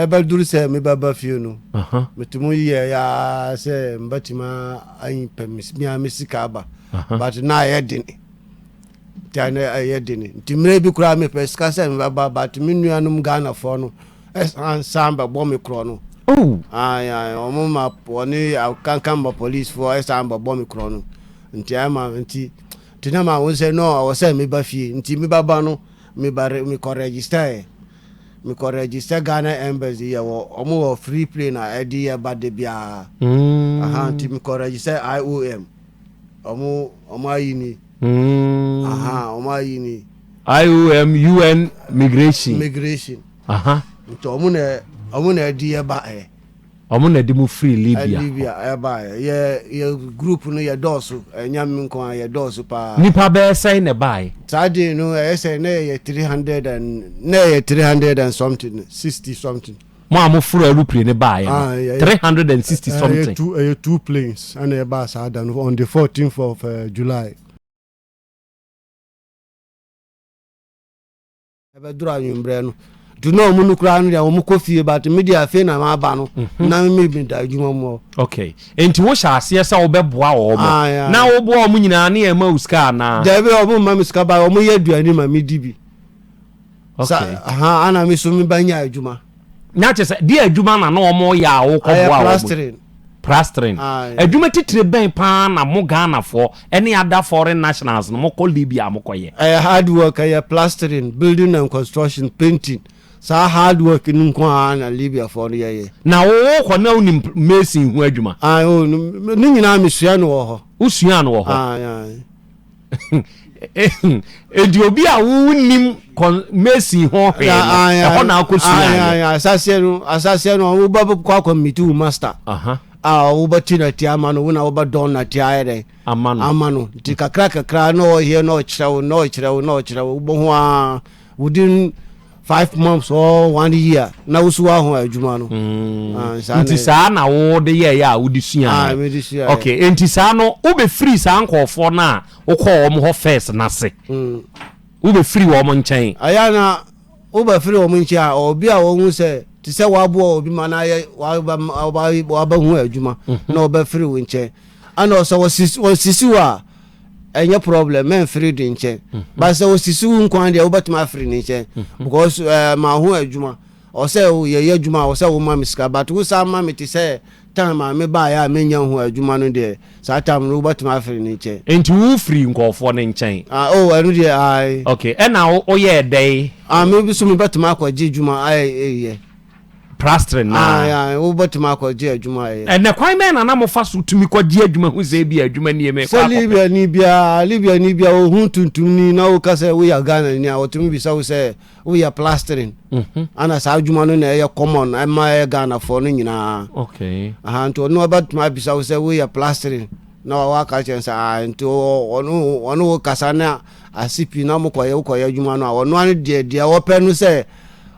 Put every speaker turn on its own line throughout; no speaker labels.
Ɛbɛduru sɛ mebɛba fie no, metumi yɛɛ ara sɛ mebɛtumi ayi pɛ me ara me sika aba. But na ayɛ den. Nti na ɛyɛ den. Nti mmerɛ bi koraa mepɛ sika sɛ mebɛba but me nuanom Ghanafoɔ no san san bɛbɔ me korɔ no.
Oh.
Ae ae wɔn ma wɔne Kankamba policefoɔ san bɛbɔ me korɔ no. Nti ɛma nti nti na ma wɔn sɛ no ɛwɔ sɛ meba fie. Nti mebɛba no meba mekɔ register ɛ. Mekɔ register Ghana embassy yɛ wɔ ɔmo wɔ free plane a ɛde yɛ ba de biara.
Mm.
Aha nti mekɔ register IOM. Ɔmo ɔmo ayi ni.
Mm.
Aha ɔmo ayi ni.
IOM UN migration.
Migration.
Aha.
Nti ɔmo na ɔmo na ɛde yɛ ba ɛ.
Ɔmo na ɛde mo firi Libya.
Libya ɛba ɛ. Yɛ yɛ group no yɛ dɔɔso ɛnya mi nko a yɛ dɔɔso paa.
Nipa bɛyɛ sɛn na ɛbae?
Saa de no ɛyɛ sɛ na yɛ 300 and na yɛ 300 and something 60 something.
Mo a mo foro aeroplane no baeɛ no,
Ah,
360 something.
Ɛyɛ two ɛyɛ two planes ɛna ɛbaa saa da no on the 14th of uh, July. Ɛbɛduru anwummerɛ no nti na ɔmo no koraa no deɛ ɔmo kɔ fie but me deɛ afei na maba no mhm. na me me da adwuma mu hɔ.
Okay nti wo hyɛ aseɛ sɛ wobɛboa wɔn ah, na woboa wɔn nyinaa ne yɛn ma wo sika anaa.
Dabi ɔmo mma mi sika ba ɔmo yɛ aduane ma mi di bi.
Okay.
Sa ha ana mi so mi ba nya adwuma.
Na kyerɛ sɛ deɛ adwuma na na wɔn yɛ a wokɔ boa wɔn.
Plastering.
Plastering. Adwuma titire bɛn paa na mo Ghanafoɔ ɛne other foreign nationals no mokɔ Libya a mokɔ yɛ?
Ɛyɛ hard work, ɛyɛ plastering, building and construction, painting. Saa hard work no nko ara na Libyafoɔ no yɛyɛ.
Na wo wokɔ na wonim mason ho adwuma?
Ae, oh, ne nyinaa mesua no wɔ hɔ.
Wosuaa no wɔ hɔ?
Ae, ae.
Enti obi a wonnim mason ho hwee no, ɛhɔ na akɔsuaeɛ.
Asaseɛ no, asaseɛ no, wobɛkɔ akɔ meet wo master. A wobɛte nɛteɛ ama no, wo na wobɛdɔn nɛteɛ ayɛ dɛn?
Ama no.
Ama no. Nti kakra kakra na ɔyɛ na ɔkyerɛ wo, na ɔkyerɛ wo, na ɔkyerɛ wo. Wobɛhu ara within 5 months or one year na woso waho adwuma no.
Mm. Nti saa na wode yɛɛyɛ a wode suaeɛ.
Ah, mede suaeɛ.
Okay, nti saa no wobɛfiri saa nkurɔfoɔ no a wokɔɔ wɔn hɔ first no ase.
Mm.
Wobɛfiri wɔn nkyɛn.
Ɛyɛ na wobɛfiri wɔn nkyɛn a obi a wɔhu sɛ te sɛ waboa obi ma no ayɛ wabɛhu adwuma
mhm.
na ɔbɛfiri wo nkyɛn. Ɛna ɔsɛ wɔsisi wo a ɛnyɛ problem mɛnfiri de nkyɛn mhm. but sɛ osisi wo nkwan deɛ wobɛtumi afiri ne nkyɛn mhm. because ɛɛ eh, ma ho adwuma ɔsɛ yɛyɛ adwuma ɔsɛ wo ma me sika but wo san ma me te sɛ time a me baeɛ a menya ho adwuma no deɛ saa time no wobɛtumi afiri ne nkyɛn.
Nti wo firi nkɔɔfoɔ no nkyɛn.
Ah oh ɛno deɛ ae.
Okay ɛna woyɛɛ dɛn.
Ah me bi so mebɛtumi akɔgye adwuma ayɛ yɛ.
Plastering no ara.
Ae ae, wobɛtumi akɔgye adwuma ayɛ.
Ɛnɛ kwan bɛn na na mofa so tumi kɔgye adwuma hu sɛ ebia adwuma nie mekɔ
Sɛ
akɔpɛ?
Libyani biara, Libyani biara ɔhu tuntumni na woka sɛ woyɛ Ghanani a, ɔtumi bisa wo sɛ woyɛ plastering. Ana saa adwuma no na ɛyɛ common ɛma ɛyɛ Ghanafoɔ no nyinaa.
Okay.
Aha, nti ɔno ɔbɛtumi abisa wo sɛ woyɛ plastering na waka kyerɛ no sɛ ae, nti ɔno ɔne wo kasa na ase pii na mokɔyɛ wokɔyɛ adwuma no a, ɔno ara deɛ deɛ ɔpɛ no sɛ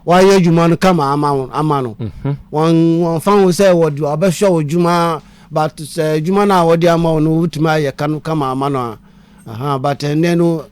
wɔayɛ adwuma no kama ama wo ama no
mhm.
wɔn wɔnfa ho sɛ wɔde ɔbɛhwɛ wo adwuma but sɛ adwuma no a wɔde ama wo no wotumi ayɛ ka no kama ama no a aha but ɛnɛ no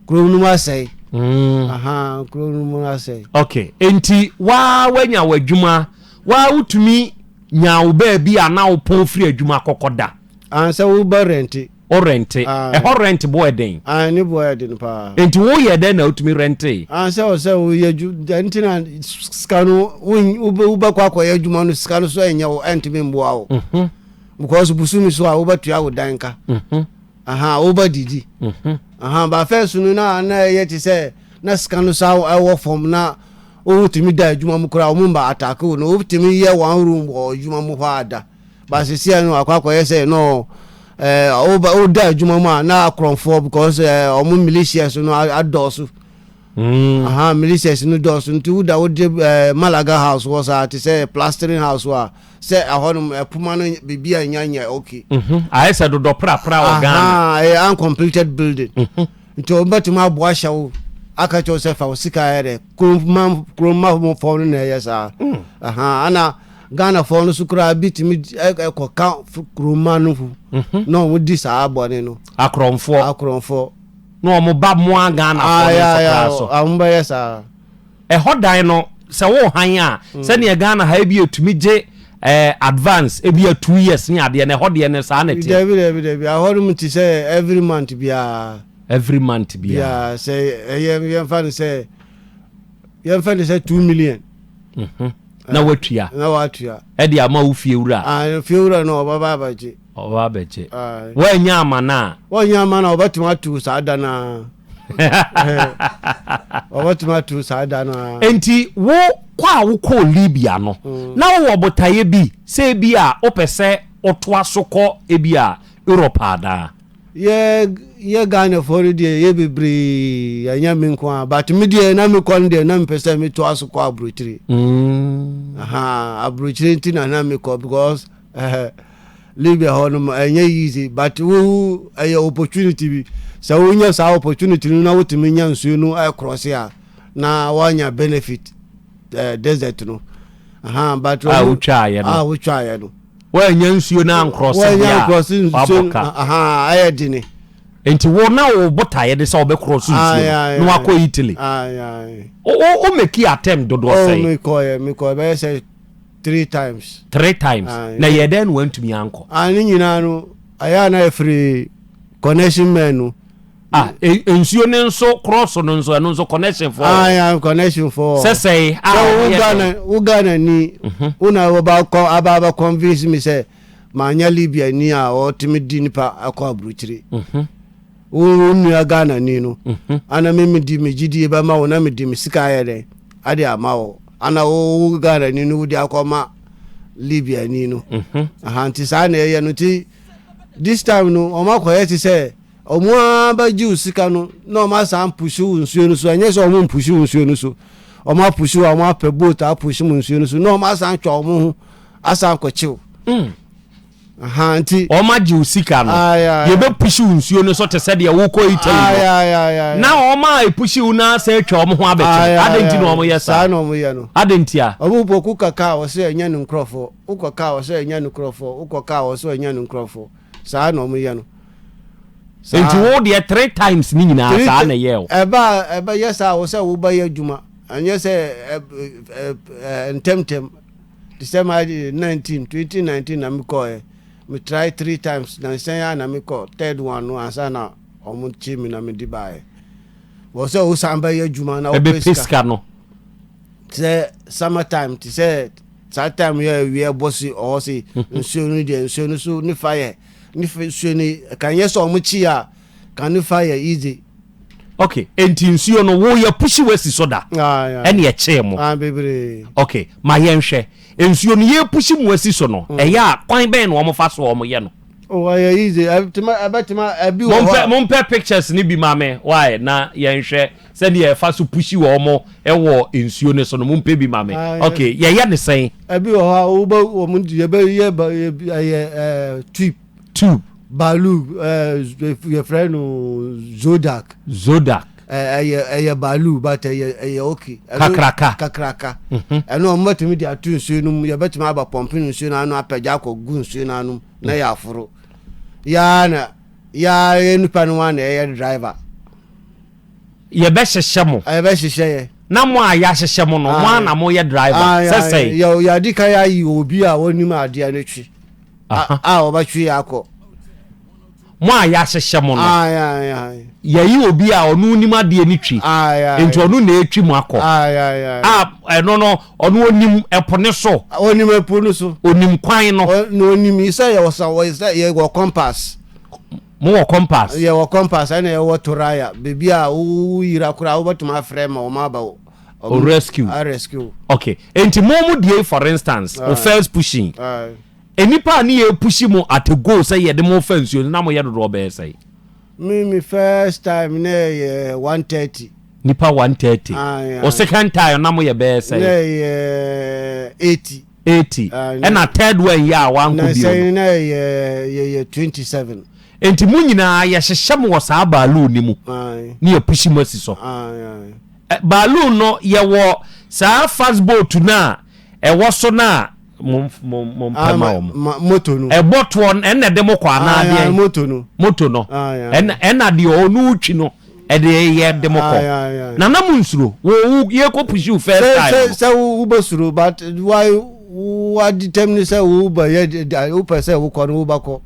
kuro no mu asɛe
mm.
aha kuro no mu asɛe.
Okay nti waa wanya w'adwuma waa wotumi nya wo baabi a na wopɔn firi adwuma kɔkɔ da.
Ansɛ wobɛ rɛnte.
Wo rɛnte. Ɛhɔ rɛnt bo yɛ den?
Ae, ne bo yɛ den paa.
Enti wo yɛ dɛn na wotumi rɛntee?
Ansɛ ɔsɛ woyɛ adwu, ɛnti na sika no wobɛkɔ akɔyɛ adwuma no sika no so ɛnyɛ wo, ɛntumi mboa wo.
Mhm.
Because bosome so a wobɛtua wo dan ka.
Mhm.
Aha, wobɛdidi.
Mhm.
Aha, ba first no na na ɛyɛ te sɛ na sika no sa ɛwɔ fam na wotumi da adwuma mu koraa wɔn mba atake wo no wotumi yɛ one room wɔ adwuma mu hɔ ada. But sesia no akɔ akɔyɛ sɛ no eh, woda adwuma mu a na akorɔmfoɔ because eh, ɔmo militias no adɔɔso.
Mm.
Aha, militias no dɔɔso nti woda wode eh, Malaga house wɔ saa te sɛ plastering house a sɛ ɛhɔ nom ɛpoma no biribi a nya nyɛ okay.
Mm -hmm. Ayɛ sɛ dodɔ prapra wɔ Ghana.
Aha, ɛyɛ uncompleted building.
Mm -hmm.
Nti wɔn bɛtumi aboa ahyɛ wo aka kyerɛ wo sɛ fa wo sika yɛ dɛ kuroma kuroma fɔm no na ɛyɛ saa.
Mm.
Aha, ana Ghana fɔ no so koraa bi tumi kɔ ka kuroma no ho
mhm.
na wɔn di saa bɔne no.
Akorɔmfoɔ.
Akorɔmfoɔ.
Na wɔn ba moa Ghana fɔ no nso koraa so.
Wɔn bɛyɛ saa.
Ɛhɔ dan no. Sɛ wo han a, sɛdeɛ Ghana ha ebi etumi gye advance ebi a 2 years ne adeɛ na ɛhɔ deɛ no saa na ɛteɛ?
Dabi, dabi, dabi, ahɔ nom te sɛ every month biara.
Every month biara.
Biara, sɛ ɛyɛ yɛmfa no sɛ 2 million.
Na watua.
Na watua.
Ɛde ama wo fie wura.
Ah, fie wura no ɔbɛba abɛgye.
Ɔba abɛgye. Woanya ama no a.
Wɔnyɛ ama no a, ɔbɛtumi ato saa da no a, ɔbɛtumi ato saa da no a.
Nti wo kɔ a wokɔɔ Libya no, na wowɔ botaeɛ bi sɛ ebi a wopɛ sɛ wotoa so kɔ ebi a Europe anaa?
Yɛ Ghanafoɔ no deɛ, yɛ bebree, ɛnyɛ me nko a, but me deɛ na mekɔ no deɛ, na mepɛ sɛ metoa so kɔ aburokyire. Aha, aburokyire nti na mekɔ, because Libya hɔ no ɛnyɛ easy, but wo ɛyɛ opportunity bi sɛ wonya saa opportunity no na wotumi nya nsuo no ɛcross a, na woanya benefit desert no. Aha, but
a wotwaeɛ no.
A wotwaeɛ no.
Woanya nsuo no ancross
woanya
deɛ a,
ancross nsuo
wabɔ
no
ka.
Aha, ɛyɛ dene.
Nti wo na wo botaeɛ de sɛ wobɛcross nsuo no na wakɔ Italy.
Aye, aye.
Wo make attempt dodoɔ
Oh,
sɛn?
Mekɔɛ bɛyɛ sɛ three times.
Three times. Na yɛ dɛn na wantumi ankɔ?
Ah, ne nyinaa no ɛyɛ a na yɛfiri connection men no.
Ah, nsuo no nso cross no nso, ɛno nso connection fɔ?
Ah, connection fɔ.
Sɛsɛe a
sɛ wo
wɔyɛ
Ghana
dɛn?
Wo Ghana ni, wo na wɔba kɔ aba convince me sɛ maanya Libya ni a ɔtumi di nipa akɔ aburokyire. Wo nua Ghana ni no ana me medi me gyidie bɛma wo na mede me sika ayɛ dɛn ade ama wo, ana wo Ghana ni no wode akɔma Libya ni no. Aha, nti saa na ɛyɛ no. Nti this time no ɔmo akɔyɛ te sɛ ɔmo ara bɛgye wo sika no na ɔmo asan push wo nsuo no so. Ɛnyɛ sɛ ɔmo mpush wo nsuo no so, ɔmo apush wo a, ɔmo apɛ boat apush mo nsuo no so na ɔmo asan twa ɔmo ho asan kɔkyew. Aha, nti
Wɔn agye wo sika no,
Aye, aye.
yɛbɛpush wo nsuo no so te sɛ deɛ wokɔ Italy no,
aye, aye, aye.
na wɔn a epush wo no asan atwa wɔn ho abɛkyɛ. Adɛn nti na wɔn yɛ
saa
saa?
Na ɔmo yɛ no.
Adɛn nti a?
Ɔmo bɔ kuka kaa wɔ sɛ ɛnyɛ no nkorɔfoɔ, wokɔ kaa wɔ sɛ ɛnyɛ no nkorɔfoɔ, wokɔ kaa wɔ sɛ ɛnyɛ no nkorɔfoɔ. Saa na ɔmo yɛ no. Saa.
Nti wo deɛ, three times ne nyinaa saa na ɛyɛ o?
Ɛba a ɛbɛyɛ saa wɔ sɛ wobɛyɛ adwuma, ɛnyɛ sɛ ɛ ɛ ɛ ntɛmntɛm te sɛ ma 19 2019 na mekɔɛ. Me try three times na nsɛn a na mekɔ third one no ansa na ɔmo kye me na mede baeɛ wɔ sɛ wosan bɛyɛ adwuma na wopɛ
ɛbɛpɛ
sika.
Sika no.
Sɛ summer time te sɛ saa time yɛ awia bɔ se ɔhɔ se nsuo no deɛ, nsuo no so ne fa yɛ ne fa nsuo no ka nyɛ sɛ ɔmo kyi a ka ne fa yɛ easy.
Ok, nti nsuo no wo yɛ push wasi so da ɛne ɛkyee mo?
Ah, bebree.
Ok, ma yɛnhwɛ nsuo no yɛ push mu asi so no, ɛyɛ a kwan bɛn na wɔn fa so wɔn yɛ no?
Oh, ɛyɛ easy, ɛbɛtuma ɛbɛtuma ɛbi wɔ hɔ
mompɛ
a
mompɛ pictures no bi ma me why na yɛnhwɛ sɛdeɛ ɛfa so push wɔn ɛwɔ nsuo no so no. Mompɛ bi ma me. Ok, yɛyɛ ne sɛn?
Ɛbi wɔ hɔ a wobɛ wɔn yɛbɛyɛ ba ɛyɛ tube.
Tube.
Balloon, yɛfrɛ no zodiac.
Zodiac.
Ɛyɛ balloon, but ɛyɛ okay.
Kakraka.
Kakraka. Ɛno ɔmo bɛtumi de ato nsuo no mu, yɛbɛtumi aba pump no nsuo no ano, apagya akɔ gu nsuo no ano na yɛ aforo yaa na yaa yɛ nipa no wa na ɛyɛ driver.
Yɛbɛhyehyɛ mo.
Yɛbɛhyehyɛ yɛ.
Na mo a yɛahyehyɛ mo no, mo a na moyɛ driver sɛ sɛn?
Yɛ yɛade ka yɛayi obi a wɔnim adeɛ no twe a wɔbɛtwe yɛ akɔ.
Mo a yɛahyehyɛ mo no, yɛyi obi a ɔno nim adeɛ no twi, nti ɔno na ɛtwi mo akɔ a ɛno no ɔno onim ɛpo ne so.
Onim ɛpo no so.
Onim kwan no.
Na onim sɛ yɛwɔ sa wɔ sɛ yɛwɔ compass.
Mowɔ compass?
Yɛwɔ compass, ɛna yɛwɔ Thuraya, beebi a woyira koraa wobɛtumi afrɛ ma wɔn aba wo.
O rescue.
A rescue.
Okay, nti mo mo die, for instance, o first pushing, nipa a ne yɛ push mo at a go sɛ yɛde mo fa nsuo no, na mo yɛ dodoɔ bɛyɛ sɛ?
Me first time na yɛ 130.
Nipa 130. O second time na mo yɛ bɛyɛ sɛ?
Na yɛ 80.
80. Ɛna third one yɛ a wankɔ bio no?
Na yɛ 27.
Nti mo nyinaa yɛhyehyɛ mo wɔ saa balloon ni mu ne yɛ push mo asi so. Balloon no, yɛwɔ saa fast boat no a ɛwɔ so no a mo mpɛ ma wɔn.
Moto no.
Ɛbɔ toɔ, ɛna ɛde mo kɔ anaa deɛ?
Moto no.
Moto no, ɛna deɛ ɔno twi no. ɛde yɛ de mo kɔ. Na na mo nsuro wo wo yɛkɔ push you first time no.
Sɛ wo bɛsuro but why wa determine sɛ wo bɛyɛ wopɛ sɛ wokɔ no wobɛkɔ.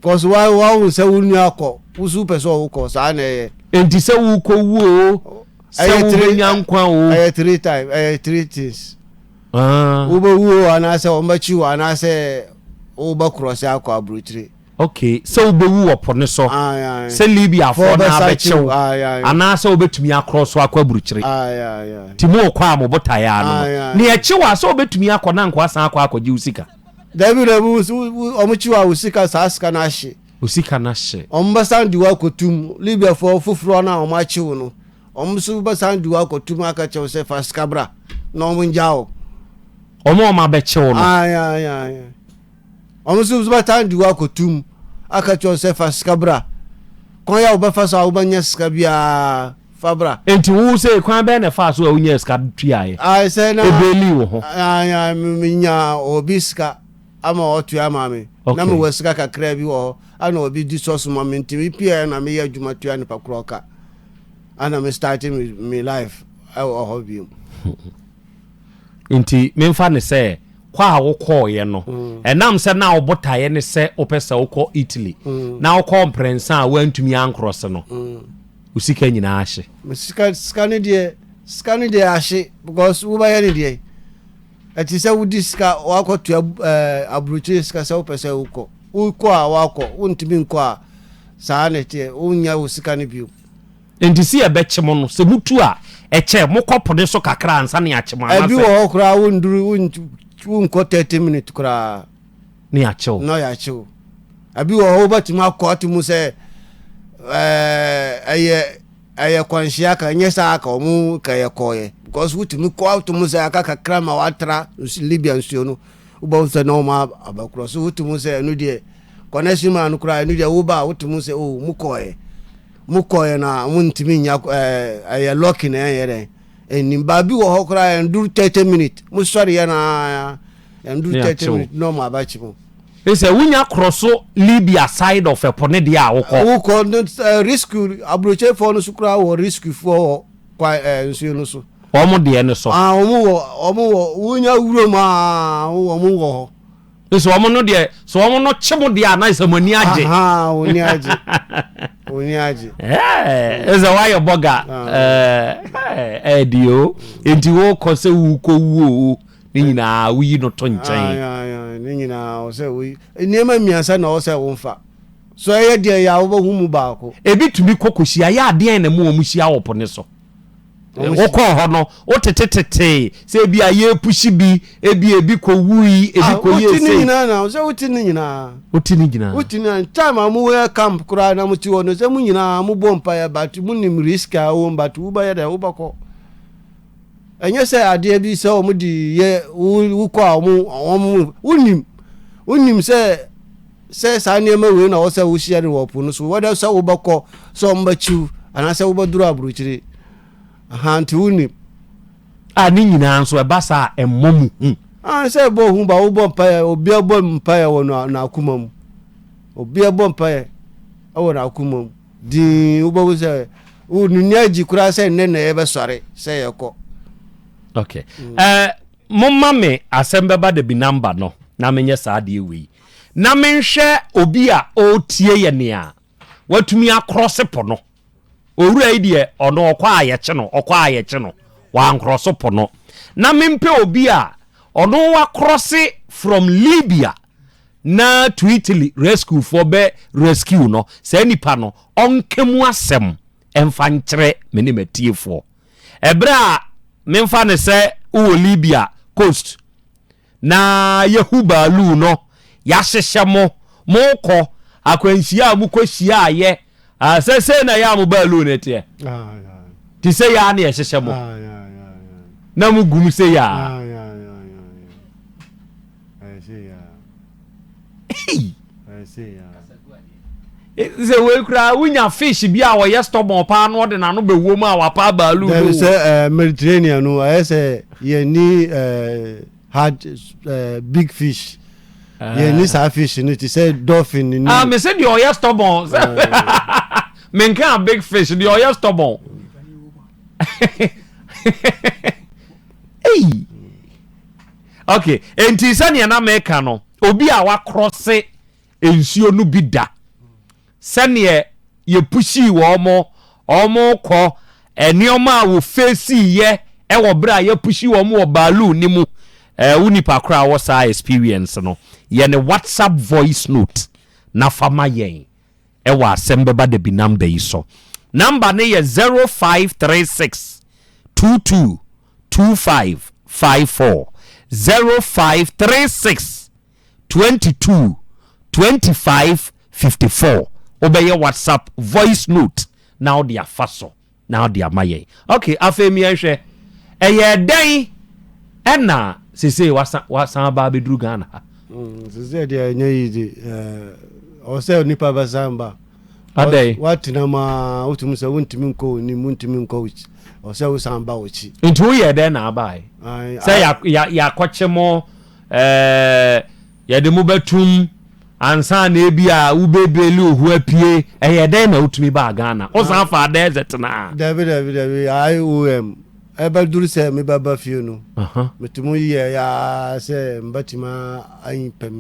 Cause wa wahu sɛ wo nua kɔ wo so wopɛ sɛ wokɔ saa na ɛyɛ.
Enti sɛ wokɔ wu o sɛ wobɛnya nkwa o.
Ɛyɛ three time ɛyɛ three things. Ah. Wobɛwu o anaasɛ wɔbɛkyi wo anaasɛ wobɛkorɔ sɛ akɔ aburokyire.
Ok sɛ wobɛwu wɔ po no so sɛ Libyafoɔ no ara bɛkye wo anaasɛ wobɛtumi akorɔ so akɔ aburukyire. Nti morekɔ a mo botaeɛ ara no no. Na yɛkye wo a sɛ wobɛtumi akɔ na nka woasan akɔ akɔgye wo sika.
Dabi dabi wɔn kye wo a wo sika saa sika no ahye.
Wo sika no ahye.
Wɔn bɛsan de wo akɔtum Libyafoɔ foforɔ no a wɔn akye wo no wɔn nso bɛsan de wo akɔtum aka kyerɛ wo sɛ fa sika bra na wɔn ngyaa wo.
Wɔn a wɔn abɛkye wo no.
Ae ae ae. Wɔn nso bɛsan de wo akɔto mu aka kyerɛ wo sɛ fa sika bra. Kwan a wobɛfa so a wobɛnya sika biara, fa bra.
Enti wo sei, kwan bɛn na ɛfaa so a wonyaa sika tuaeɛ?
Ae, sɛ na.
Ebeeli wo ho.
Ae, ae, menya obi sika ama ɔtua ma me.
Okay.
Na mewɔ sika kakra bi wɔ hɔ, ana obi di sɔ so ma me nti mepiaeɛ na meyɛ adwuma tua nipa korɔ ka. Ana me starte me, me life ɛwɔ hɔ bio.
Enti memfa no sɛ kɔ a wokɔeɛ no, ɛnam sɛ na wo botaeɛ ne sɛ wopɛ sɛ wokɔ Italy, na wokɔɔ mprɛnsa a woantumi ankrɔse no, wo sika nyinaa ahye.
Me sika, sika no deɛ, sika no deɛ ahye because wobɛyɛ no deɛ. Ɛte sɛ wodi sika wakɔtua ɛɛ aburokyire sika sɛ wopɛ sɛ wokɔ. Wokɔ a wakɔ, wontumi nkɔ a saa na ɛteɛ, wonnya wo sika no bio.
Enti se yɛbɛkye mo no, sɛ motu a, ɛkyɛ, mokɔ po no so kakra ansa na yɛakye mo,
Ɛbi
anaasɛ.
wɔ hɔ koraa wonduru, wonkɔ 30 minutes koraa.
Na yɛakye wo.
Na yɛakye wo. Ɛbi wɔ hɔ wobɛtumi akɔ ato mu sɛ ɛɛ ɛyɛ ɛyɛ kwanhyia ka nyɛ saa ka wɔn ka yɛ kɔɔyɛ because wotumi kɔ ato mu sɛ aka kakra ma watra Libya nsuo no wobɛhu sɛ na wɔn abɛkorɔ so wotumi sɛ ɛno deɛ connection man no koraa ɛno deɛ woba a wotumi sɛ oh mu kɔɔyɛ. Mo kɔɛ na mo ntumi nya ɛɛ ɛyɛ lɔki na ɛyɛ dɛ ɛnim baabi wɔ hɔ koraa ɛnduru 30 minutes mo sɔre yɛ na ɛnduru 30 minutes na ɔmo abakyi mo.
Sɛ wonya korɔ so Libya side of ɛpo ne deɛ a wokɔ.
Wokɔ no eh, rescue aburokyefoɔ no so koraa wɔ rescue foɔ wɔ kwa ɛɛ eh, nsuo no so.
Wɔn deɛ no so.
Ah wɔn wɔ wɔn wɔ wonya wuram aa wɔn wɔ hɔ.
Sɛ wɔn no deɛ sɛ wɔn no kye mo deɛ a na sɛ mo ani agye.
Wɔn ani agye wɔn ani agye.
Ɛɛ sɛ wayɛ bɔga ɛɛ ɛdi o nti wokɔ sɛ wokɔ wuo o ne nyinaa woyi no to nkyɛn.
Ne nyinaa ɔsɛ woyi nneɛma mmiɛnsa na ɔsɛ wonfa so ɛyɛ deɛ yɛ a wobɛhu mu baako.
Ebi tumi kɔ kɔhyia yɛ adeɛn na mu wɔn hyia wɔ po ne so. Wokɔɔ hɔ no, wotetetetee sɛ ebi a yɛrepushi bi, ebi ebi kɔwui, ebi ah, kɔyɛɛ sei.
Wote ne nyinaa na sɛ wote ne nyinaa.
Wote ne nyinaa.
Wote ne nyinaa. Time a mowɔ camp koraa na mote hɔ no sɛ mo nyinaa mobɔ mpaeɛ but monim risk a ɛwɔ mu but wobɛyɛ dɛ wobɛkɔ. Ɛnyɛ sɛ adeɛ bi sɛ wɔn de yɛ wokɔ a wɔn wɔn wonim wonim sɛ sɛ saa nneɛma wei na ɔwɔ sɛ wohyia no wɔ po no so whether sɛ wobɛkɔ sɛ wɔbɛkyiw anaasɛ wobɛduru aburokyire aha nti wonim.
A ne nyinaa nso ɛba saa a ɛmmɔ mu hu.
Ah sɛ ɛbɔ hu ba wobɔ mpaeɛ obiara bɔ mpaeɛ wɔ n'akoma mu obiara bɔ mpaeɛ wɔ n'akoma mu dinn wobɛhu sɛ wo ne agyi koraa sɛ nnɛ na yɛbɛsɔre sɛ yɛkɔ.
Okay. Mm. Uh, momma me asɛm bɛba da bi namba no na menyɛ saa adeɛ wei. Na menhwɛ obi a ɔretie yɛ nea watumi akrɔse po no. Owura yi deɛ ɔno ɔkɔ a yɛkye no, ɔkɔ a yɛkye no, wankrɔso po no. Na mempɛ obi a ɔno wakrɔse from Libya na to Italy rescue foɔ bɛ rescue no, saa nipa no ɔnka mu asɛm mfa nkyerɛ me ne m'atiefoɔ. Ɛberɛ a memfa no sɛ wowɔ Libya coast na yɛhu baaluu no, yɛahyehyɛ mo, mokɔ akwanhyia a mokɔ hyiaeɛ, sɛ sei na yɛ a mo baaluu no teɛ, te sɛ yɛ a na yɛhyehyɛ mo, na mo gum sɛ yɛ a. Sɛ wei koraa wonya fish bi a ɔyɛ stubborn paa na ɔde n'ano bɛwɔ mu a wapa baaluu no.
Sɛ Mediterranean no ayɛ sɛ yɛnni eh, hard eh, big fish yɛnni saa fish no te sɛ dolphin ni.
Ah, mese deɛ ɔyɛ stubborn sɛ. Menka big fish deɛ ɔyɛ stubborn. Ei. Okay, enti sɛnea na meka no, obi a wakrɔse nsuo no bi da, sɛdeɛ yɛpushii wɔn, wɔn kɔ, nneɛma a wɔfeesiiɛ wɔ berɛ a yɛpushi wɔn wɔ balloon no mu, wo nipa korɔ a wɔ saa experience no, yɛ ne WhatsApp voice note na fa ma yɛn wɔ asɛm bɛba da bi number yi so. Number no yɛ 0536 22 25 54, 0536 22 25 54. Wobɛyɛ WhatsApp voice note na wode afa so na wode ama yɛn. Ok, afei miɛnhwɛ, ɛyɛɛ dɛn ɛna sesei wasan wasan aba abɛduru Ghana ha?
Sesei deɛ ɛnyɛ yi de, ɔwɔ sɛ nipa bɛsan ba.
Adɛn?
Woatena mu a wotumi sɛ wontumi nkɔ w'anim, wontumi nkɔ w'akyi, ɔwɔ sɛ wosan ba w'akyi.
Nti woyɛɛ dɛn na abae? Sɛ yɛakɔkye mo, yɛde mo bɛtum ansa na ebi a wobɛbeli ohu apue, ɛyɛ dɛn na wotumi baa Ghana? Wosan faa desert no a?
Dabi, dabi, dabi, IOM ɛbɛduru sɛ mebɛba fie no, metumi yɛ ya sɛ mbɛtumi ayi pɛ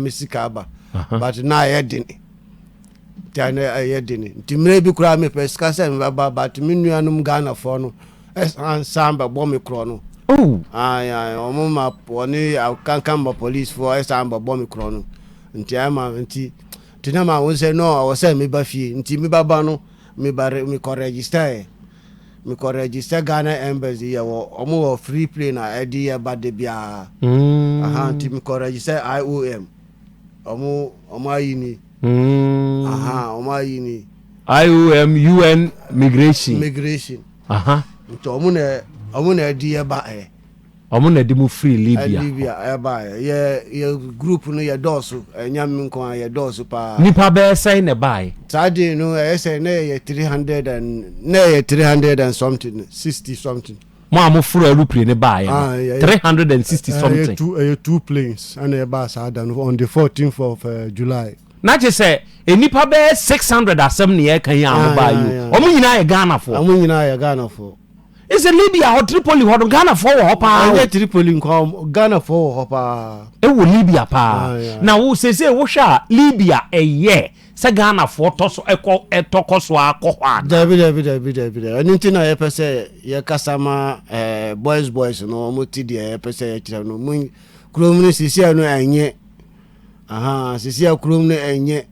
me sika aba, but na ayɛ den. Nti na ɛyɛ den. Nti mmerɛ bi koraa mepɛ sika sɛ mebɛba, but me nuanom Ghanafoɔ no ɛsan san bɛbɔ me korɔ no.
Oh.
Ayi ayi, wɔn ma wɔne kankan ma policefoɔ ɛsan bɛbɔ me korɔ no. Nti ɛma nti na ma wɔn sɛ no, ɔwɔ sɛ meba fie. Nti mebɛba no, meba mekɔ register yɛ. Mekɔ register Ghana Embassy, yɛ wɔ wɔn wɔ free plane a ɛde yɛ ba de biara. Aha, nti mekɔ register IOM. Wɔn ayi ni. Aha, wɔn ayi ni.
IOM, UN Migration.
Migration. Aha. Nti wɔn na ɛde yɛ ba yɛ.
Wɔn na ɛde mu firi Libya.
Libya ɛba yɛ. Yɛ group no yɛ dɔɔso, ɛnya mi nko a, yɛ dɔɔso paa.
Nipa bɛyɛ sɛn na ɛbaeɛ?
Saa de no ɛyɛ sɛ na yɛ 300 and na yɛ 300 and something, 60 something.
Mo a mo foro aeroplane ne baeɛ no, 360 something.
Ɛyɛ two planes ɛna ɛbaa saa da no on the 14th of July.
Na kyerɛ sɛ nnipa bɛyɛ 600 asɛm na yɛreka yi a wɔn baa yi o. Wɔn nyinaa yɛ Ghanafoɔ.
Wɔn nyinaa yɛ Ghanafoɔ.
Ɛsɛ Libya hɔ, Tripoli hɔ no, Ghanafoɔ wɔ hɔ paa o.
Ɛnyɛ Tripoli nko, Ghanafoɔ wɔ hɔ paa.
Ɛwɔ Libya paa. Na wo seesei wohwɛ a, Libya ɛyɛ sɛ Ghanafoɔ tɔ so ɛkɔ ɛtɔ kɔ so ara kɔ hɔ anaa?
Dabi dabi dabi dabi dabi. Ɛno nti na yɛpɛ sɛ yɛkasa ma boys boys no, wɔn ti deɛ yɛpɛ sɛ yɛkyerɛ no. Mo kurom no seesei no ɛnyɛ. Aha, seesei kurom no ɛnyɛ.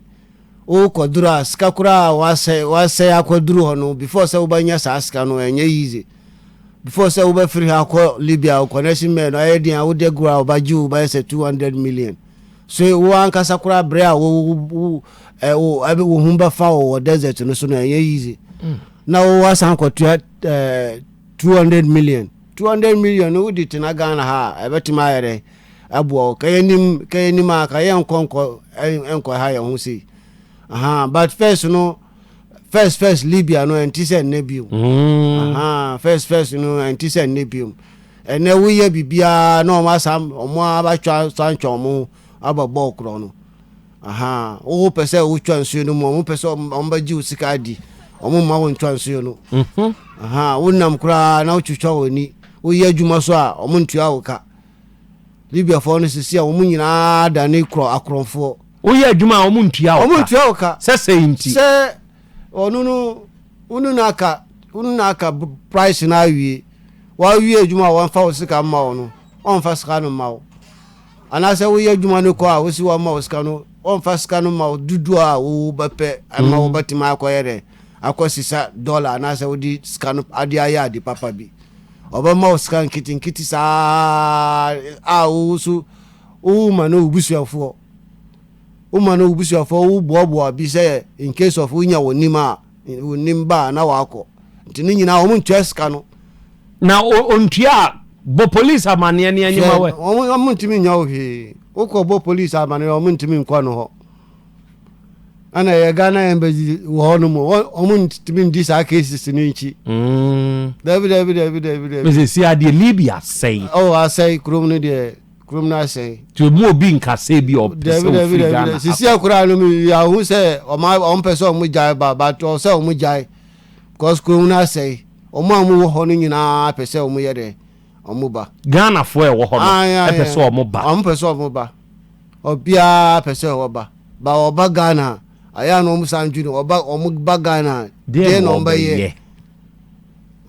Wokɔduru a, sika koraa a wasɛe wasɛe akɔduru hɔ no, before sɛ wobɛnya saa sika no ɛnyɛ easy. Before sɛ wobɛfiri ha akɔ Libya, wo connection man no ayɛ den a, wode goro a wɔbɛgye wo bɛyɛ sɛ 200 million. So wo ankasa koraa berɛ a wo wo wo wo ho bɛfa wo wɔ desert no so no ɛnyɛ easy. Na wo asan kɔtua 200 million. 200 million no wode tena Ghana ha a, ɛbɛtumi ayɛ dɛ aboa wo. Ka yɛnim ka yɛnim a ka yɛnkɔ nkɔ nkɔ ha yɛn ho sei. Aha, but first no, first first Libya no ɛnte sɛ nnɛ bio. Aha, first first no ɛnte sɛ nnɛ bio. Ɛnɛ woyɛ biribiara na wɔn asa wɔn abatwa san twa wɔn ho abɛbɔ korɔ no. Aha, wo pɛ sɛ wotwa nsuo no mu, wɔn pɛ sɛ wɔn bɛgye wo sika adi, wɔn mma wo ntwa nsuo no. Aha, wonam koraa na wotwitwa wɔn ani, woyɛ adwuma so a wɔn ntua wo ka. Libyafoɔ no sisi a wɔn nyinaa dane korɔ akorɔmfoɔ.
Woyɛ adwuma a wɔn ntua wo ka.
Wɔn ntua wo ka.
Sɛ sɛ nti.
Sɛ ɔno no, wonu na aka, wonu na aka price no awie. Wawie adwuma a wɔmfa wo sika mma wo no, wɔmfa sika no mma wo. Anaasɛ woyɛ adwuma no kɔ a wosi wɔmma wo sika no, wɔmfa sika no mma wo dodoɔ a wobɛpɛ ama wobɛtumi akɔyɛ dɛ akɔ sisa dɔla anaasɛ wode sika no ade ayɛ ade papa bi. Ɔbɛma wo sika nketenkete saa a wo so woma no wo busuafoɔ. Woma no wo busuafoɔ, woboaboa bi sɛ in case of wonya wo nim a, wo nim ba a na wakɔ. Nti ne nyinaa wɔn ntua sika no.
Na ontua a, bɔ police amaneɛ ne anyima wɛ.
Wɔn ntumi nya wo hwee. Wokɔ bɔ police amaneɛ wɔn ntumi nkɔ no hɔ. Ɛna yɛ Ghana embassy wɔ hɔ no mu, wɔn ntumi ndi saa cases no nkyi. Dabi dabi dabi dabi dabi.
Mese si adeɛ Libya asɛe.
Oh, asɛe kurom no deɛ. Kurom no asɛe.
Nti ɔmu obi nkasa bi a ɔpɛ sɛ ɔfiri Ghana.
Sisi akora no mi ahu sɛ ɔma ɔmo pɛ sɛ ɔmo gyae ba but ɔsɛ ɔmo gyae because kurom no asɛe. Ɔmo a ɔmo wɔ hɔ no nyinaa pɛ sɛ ɔmo yɛ dɛ ɔmo ba.
Ghanafoɔ a ɛwɔ hɔ no ɛpɛ sɛ ɔmo ba.
Ɔmo pɛ sɛ ɔmo ba. Obiara pɛ sɛ ɔba. Ba ɔba Ghana ayɛ a na ɔmo san dwene ɔba ɔmo ba Ghana deɛ na ɔmo bɛyɛ.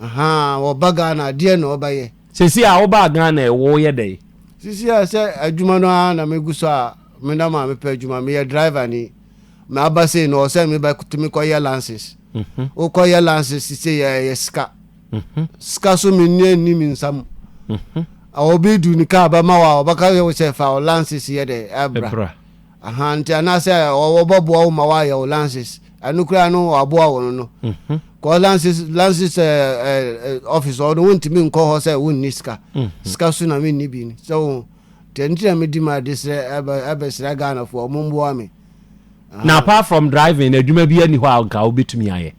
Ahaa ɔba Ghana deɛ na ɔbɛyɛ.
Sisi a wobaa Ghana ɛ woyɛ dɛn?
Sisi a sɛ adwuma no ara na megu so a me na maa mepɛ adwuma meyɛ driver ni maba sei no ɔsɛ mebɛtumi kɔyɛ lances mhm. wokɔyɛ lances sisi yɛ ɛyɛ sika mhm. sika so menni anni me nsa mu mhm. obi du ne kaa bɛma wo a ɔbɛka yɛ wo sɛ fa wo lances yɛ dɛ ɛbra Ahaa nti anaasɛ wɔbɛboa wo ma woayɛ wo lances ɛno koraa no wɔaboa wo no no mhm. kɔ lances lances ɛɛ office ɔno wontumi nkɔ hɔ sɛ wonni sika mhm. sika so na menni bi sɛ wo nti ɛno nti na medi ma de srɛ ɛbɛ ɛbɛsrɛ Ghanafoɔ ɔmo mboa me.
Na apart from driving adwuma bi ani hɔ a nka wobɛtumi ayɛ?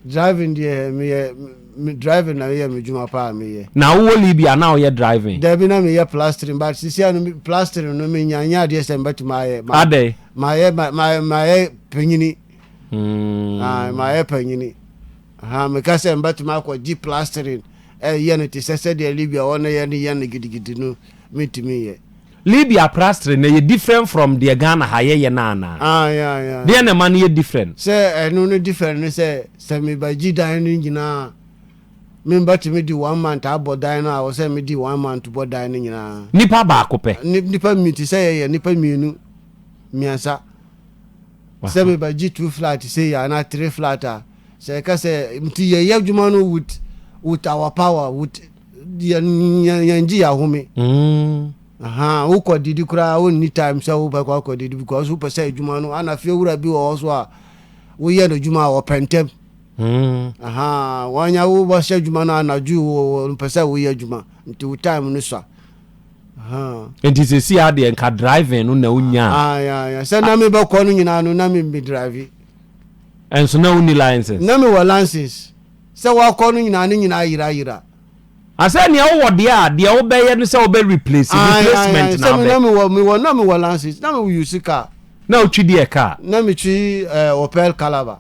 Driving deɛ meyɛ me driving na meyɛ me dwuma paa meyɛ.
Na wowɔ Libya na woyɛ driving?
Dabi na meyɛ plastering but sisi ano plastering no menya nyɛ adeɛ sɛ mbɛtumi ayɛ.
Adɛn?
Mayɛ mayɛ panyini. Mm. Ah, mayɛ panyini. Ha meka sɛ mbɛtumi akɔ gye plastering ɛyɛ no te sɛ sɛdeɛ Libya hɔ no yɛ no yɛ no gidigidi no mentumi nyɛ.
Libya prastre no ɛyɛ different from deɛ Ghana ha yɛyɛ no anaa?
Ah, yeah, yeah.
Deɛ na ɛma no yɛ different?
Sɛ ɛno no different no sɛ sɛ mebɛgye dan no nyinaa membɛtumi di one month abɔ dan no a wɔ sɛ medi one month bɔ dan no nyinaa.
Nipa baako pɛ?
Nipa mi te sɛ yɛyɛ nipa mmienu mmiɛnsa. Sɛ mebɛgye two flat sei anaa three flat a sɛ ɛka sɛ nti yɛyɛ adwuma no with with our power with yɛn gye yɛn ahome mm. wokɔ didi koraa wonni time sɛ wobɛkɔ akɔ didi because wopɛ sɛ adwuma no ana fie wura bi wɔ hɔ so a woyɛ no adwuma a wɔpɛ ntɛm mm. wɔnya wobɛhyɛ adwuma no anadwo mpɛ sɛ woyɛ adwuma nti wo time no sua.
Nti sɛsi adeɛ nka driving no na wonya
sɛ na mebɛkɔ no nyinaa no na me drive
ɛnso na wonni license.
Na mewɔ license sɛ wakɔ no nyinaa ne nyinaa yera yera.
Asɛ nea wowɔ deɛ a deɛ wobɛyɛ no sɛ wobɛ replace replacement na
abɛ. Na mewɔ mewɔ na mewɔ license na mewɔ use car.
Na wotwi deɛ car.
Na metwi ɛɛ eh, Opel Calava.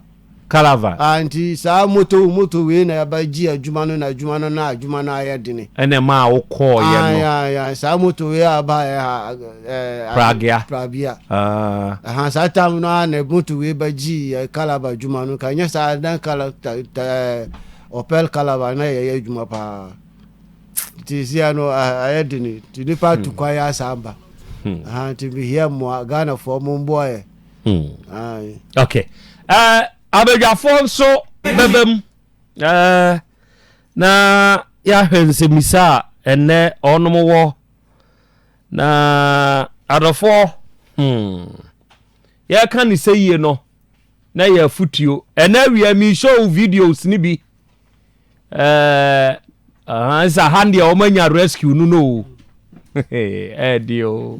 Calava.
Ah nti saa moto moto wei na yaba gye adwuma no na adwuma no na adwuma no ayɛ dene.
Ɛna ɛmaa wokɔɔyɛ no.
Ayi ayi ayi saa moto wei aba yɛ ha ɛɛ.
Pragea.
Pragea. Ah. Aha saa time no ara na moto wei ba gye yɛ Calabar adwuma no ka nyɛ saa na kala ta ta ɛɛ Opel Calabar na yɛyɛ adwuma paa. Nti sia no ayɛ dene nti nipa tu kwan asa aba. Aha nti mehia mmoa Ghanafoɔ mo mboa yɛ.
Hmm. Okay. Uh, abadwafoɔ nso bɛba mu uh, na yɛahwɛ nsɛmmisa a ɛnnɛ ɔnom wɔ na adɔfoɔ hmm, yɛka ne sɛ yie no na yɛ afotuo ɛnɛ awia mi show videos ne bi ɛɛ nsa ha deɛ wɔn anya rescue no no ɛɛde o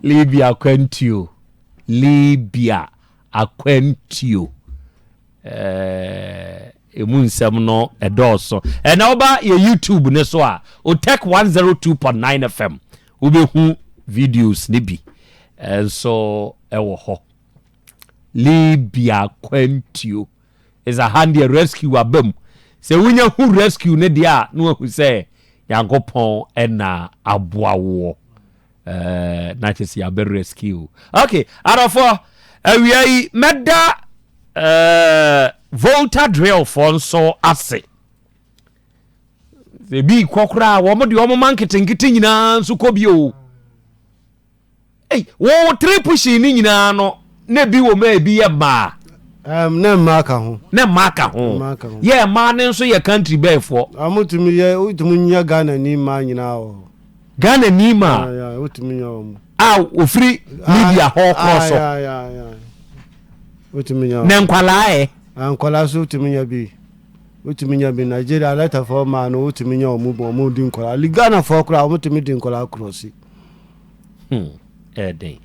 Libya akwantuo Libya akwantuo ɛɛ emu nsɛm no ɛdɔɔso ɛna ɔba yɛ YouTube ne so a Otec 102.9 FM wobɛhu videos ne bi nso ɛwɔ hɔ Libya akwantuo. Ɛsɛ ha deɛ rescue aba mu. Sɛ wonya hu rescue no deɛ a na wahu sɛ Nyankopɔn ɛna aboa woɔ. Ɛɛ na kyerɛ sɛ yɛabɛ rescue. Okay, adɔfoɔ, awia yi mɛda ɛɛ Volta drill foɔ nso ase. Ebi kɔ koraa wɔn deɛ wɔn ma nketenkete nyinaa nso kɔ bi o. Ei, wo three pushing ne nyinaa no, na ebi wɔ mu a ebi yɛ mmaa.
Um, na mmaa ka ho.
Na mmaa ka ho. Mmaa ka ho. Yɛ mmaa ne nso yɛ country bɛɛfoɔ.
Wɔn tumi yɛ, wotumi nya Ghana ni mmaa nyinaa wɔ hɔ.
Ghana ni mmaa.
Ya, ya, wotumi nya wɔn.
A ofiri Libya hɔ korɔ so.
Ya, ya, ya. Wotumi nya.
Na nkwalaa ɛ.
Nkwalaa so wotumi nya bi. Wotumi nya bi Nigeria alɛtafoɔ mmaa no wotumi nya wɔn wɔn di nkwalaa. Ghanafoɔ koraa wɔn tumi di nkwalaa korɔ si.
Hmm, ɛyɛ den.